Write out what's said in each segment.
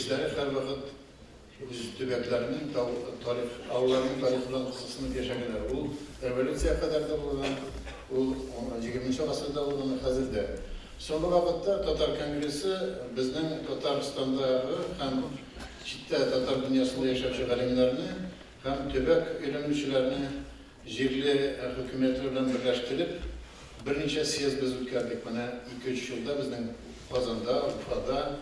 белгечләре һәрвакыт үз төбәкләренең тарих, авылларының тарихы белән кызыксынып яшәгәннәр. Ул революциягә кадәр дә булган, ул егерменче гасырда булган, хәзер дә. Соңгы вакытта Татар конгрессы безнең Татарстандагы һәм читтә татар дөньясында яшәүче галимнәрне һәм төбәк өйрәнүчеләрне җирле хөкүмәтләр белән берләштереп, берничә съезд без үткәрдек. Менә ике-өч елда безнең Казанда, Уфада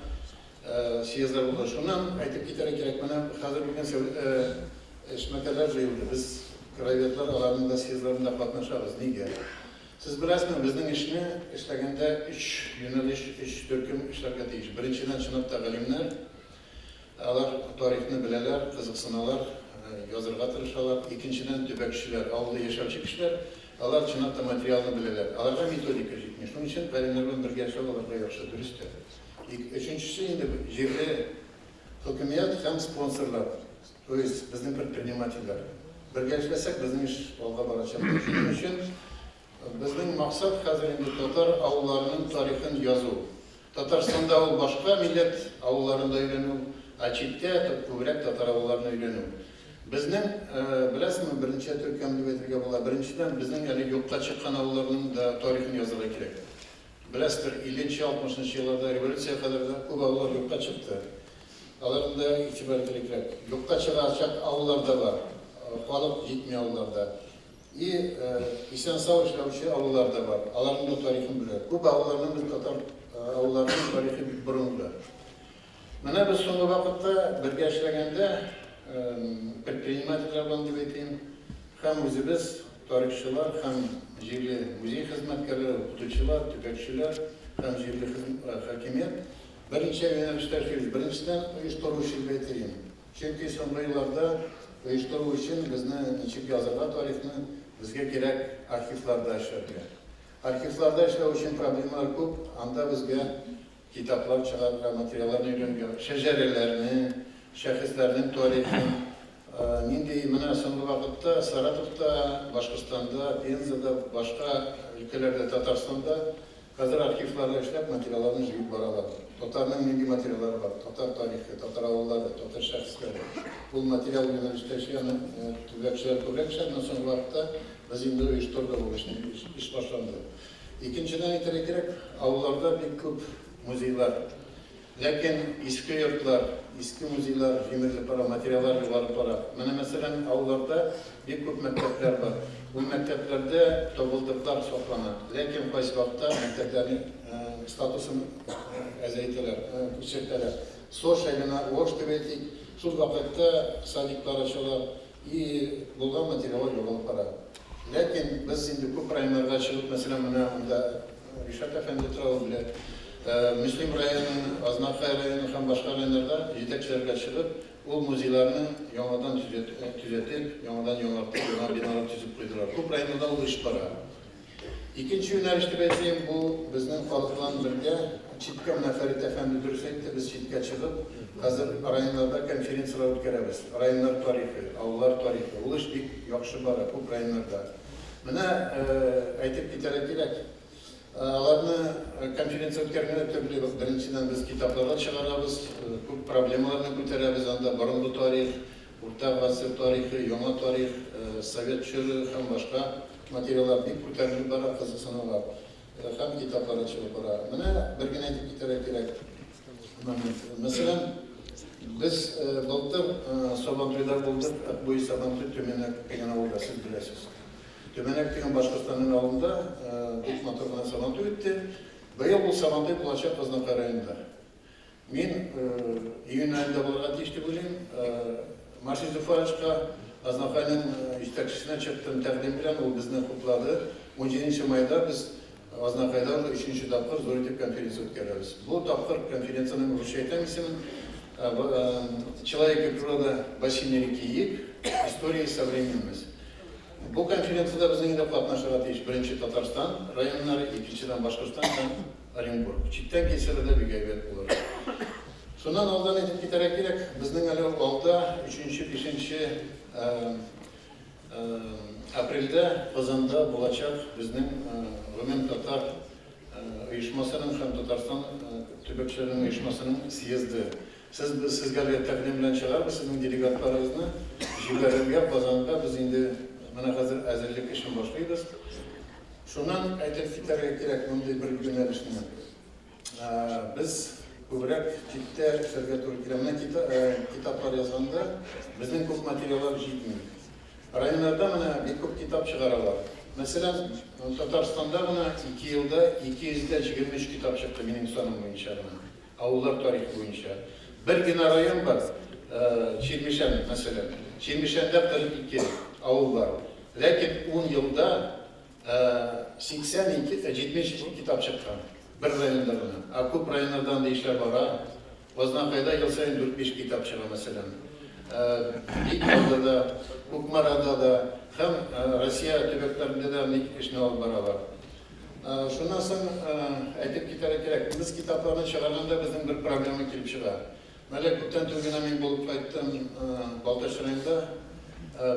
съездлар булды. Шуннан әйтеп китәргә кирәк, менә хәзер бүген эшмәкәрләр җыелды. Без, краеведлар, аларның да съездларында катнашабыз. Нигә? Сез беләсезме, безнең эшне эшләгәндә өч юнәлеш, өч төркем эшләргә тиеш. Беренчедән, чынлап та галимнәр. Алар тарихны беләләр, кызыксыналар, язырга тырышалар. Икенчедән, төбәкчеләр, авылда яшәүче кешеләр, алар чынлап та материалны беләләр. Аларга методика җитми. Шуның өчен галимнәр белән бергә эшләү аларга яхшы, дөрес тә. Өченчесе инде җирле хөкүмәт һәм спонсорлар, то есть безнең предпринимательләр. Бергә эшләсәк, безнең эш алга барачак. Шуның өчен безнең максат хәзер инде татар авылларының тарихын язу. Татарстанда ул башка милләт авылларын да өйрәнү, ә читтә күбрәк татар авылларын өйрәнү. Безнең, беләсезме, берничә төркем дип әйтергә була. Беренчедән, безнең әле юкка чыккан авылларның да тарихын язырга кирәк. Беләсездер, илленче, алтмышынчы елларда, революциягә кадәр дә күп авыллар юкка чыкты. Аларны да игътибар итәргә кирәк. Юкка чыгачак авыллар да бар. Халык җитми авылларда. И исән-сау эшләүче авыллар да бар. Аларның да тарихын белә. Күп авылларның без татар авылларының тарихы бик борынгы. Менә без соңгы вакытта бергә эшләгәндә предпринимательләр белән дип әйтим, һәм үзебез тарихчылар, һәм җирле музей хезмәткәрләре, укытучылар, төбәкчеләр һәм җирле хакимият берничә юнәлештә эшлибез. Беренчедән, оештыру эше дип әйтер идем. Чөнки соңгы елларда оештыру өчен безне ничек язырга тарихны, безгә кирәк архивларда эшләргә. Архивларда эшләү өчен проблемалар күп, анда безгә китаплар чыгарырга, материалларны өйрәнергә, шәҗәрәләрне, шәхесләрнең тарихын, нинди менә соңгы вакытта Саратовта, Башкортстанда, Пензада, башка өлкәләрдә, Татарстанда Хәзер архивларда эшләп, материалларны җыеп баралар. Татарның нинди материаллары бар, татар тарихы, татар авыллары, татар шәхесләре. Ул материал юнәлештә эшли, аны төбәкчеләр күбрәк эшләде, но соңгы вакытта без инде оештырдык ул эшне, эш башланды. Икенчедән әйтергә кирәк, авылларда бик күп музейлар. Ләкин иске йортлар, иске музейлар җимерелеп бара, материаллар югалып бара. Менә, мәсәлән, авылларда бик күп мәктәпләр бар. Ул мәктәпләрдә табылдыклар саклана. Ләкин кайсы вакытта мәктәпләрнең статусын әзәйтәләр, күчертәләр. СОШ әйләнә, ОШ дип әйтик. Шул вакытта садиклар ачалар. И булган материаллар югалып бара. Ләкин без инде күп районнарга чыгып, мәсәлән, менә монда Ришат әфәнде тора, ул белә. Мөслим районы, Азнакай районы һәм башка районнарда җитәкчеләргә чыгып, ул музейларны яңадан төзәтеп, яңадан яңартып, яңа биналар төзеп куйдылар. Күп районнарда ул эш бара. Икенче юнәлеш дип әйтсәм, бу безнең халык белән бергә читкә, менә Фәрит әфәнде дөрес әйтте, без читкә чыгып, хәзер районнарда конференцияләр үткәрәбез. Районнар тарихы, авыллар тарихы. Ул эш бик яхшы бара күп районнарда. Менә әйтеп китәргә кирәк, аларны конференция үткәргәндә төрле, беренчедән, без китаплар да чыгарабыз, күп проблемаларны күтәрәбез анда, борынгы тарих, Урта гасыр тарихы, яңа тарих, совет чоры һәм башка материаллар бик күтәрелеп бара, кызыксынулар һәм китаплар да чыгып бара. Менә бер генә әйтеп китәргә кирәк момент. Мәсәлән, без былтыр Сабантуйда булдык, Акбуй Сабантуй Төмәнәк дигән авылда, сез беләсез. Төмәнәк дигән Башкортстанның авылында бик матур гына Сабантуй үтте. Быел ул Сабантуй булачак Азнакай районында. Мин июнь аенда булырга тиеш дип уйлыйм. Марсель Зөфәровичка, Азнакайның җитәкчесенә чыктым тәкъдим белән, ул безне хуплады. Унҗиденче майда без Азнакайда уже өченче тапкыр зур итеп конференция үткәрәбез. Бу тапкыр конференциянең русча әйтәм исемен, Человек и природа бассейна реки Ик, история и современность. Бу конференциядә безнең инде катнашырга тиеш беренче Татарстан районнары, икенчедән Башкортстан һәм Оренбург. Читтән килсәләр дә бик әйбәт булыр. Шуннан алдан әйтеп китәргә кирәк, безнең әле алда өченче, бишенче апрельдә Казанда булачак безнең гомумтатар оешмасының һәм Татарстан төбәкчеләренең оешмасының съезды. Сез без сезгә әлегә тәкъдим белән чыгарбыз, сезнең делегатларыгызны җибәрергә Казанга без инде менә хәзер әзерлек эшен башлыйбыз. Шуннан әйтеп китәргә кирәк мондый бер юнәлешне. Без күбрәк читтә эшләргә туры килә. Менә китаплар язганда безнең күп материаллар җитми. Районнарда менә бик күп китап чыгаралар. Мәсәлән, Татарстанда гына 2 елда 223 китап чыкты минем саным буенча гына. Авыллар тарихы буенча. Бер генә район бар, Чирмешән, мәсәлән. Чирмешәндә 42 авыл бар. Ләкин ун елда 82, 72 китап чыккан. Бер районда гына. Ә күп районнарда андый эшләр бара. Азнакайда ел саен дүрт-биш китап чыга, мәсәлән. Биектауда да, Кукмарада да һәм Россия төбәкләрендә дә андый эшне алып баралар. Шуннан соң әйтеп китәргә кирәк, без китапларны чыгарганда безнең бер проблема килеп чыга. Менә күптән түгел генә мин булып кайттым Балтач районында.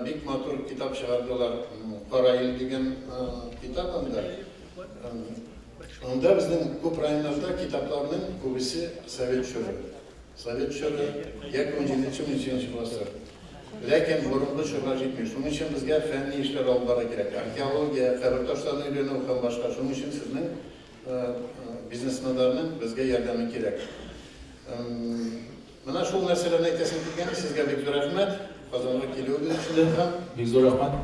Бик матур китап чыгардылар, Кара ил дигән китап анда. Анда безнең күп районнарда китапларның күбесе совет чоры. Совет чоры яки унҗиденче-унсигезенче гасыр. Ләкин борынгы чорга җитми. Шуның өчен безгә фәнни эшләр алып барырга кирәк. Археология, кабер ташларын өйрәнү һәм башка. Шуның өчен сезнең бизнесменнарның безгә ярдәме кирәк. Менә шул нәрсәләрне әйтәсем килгән. Сезгә бик зур рәхмәт. Казанга килүегез өчен һәм Бик зур рәхмәт.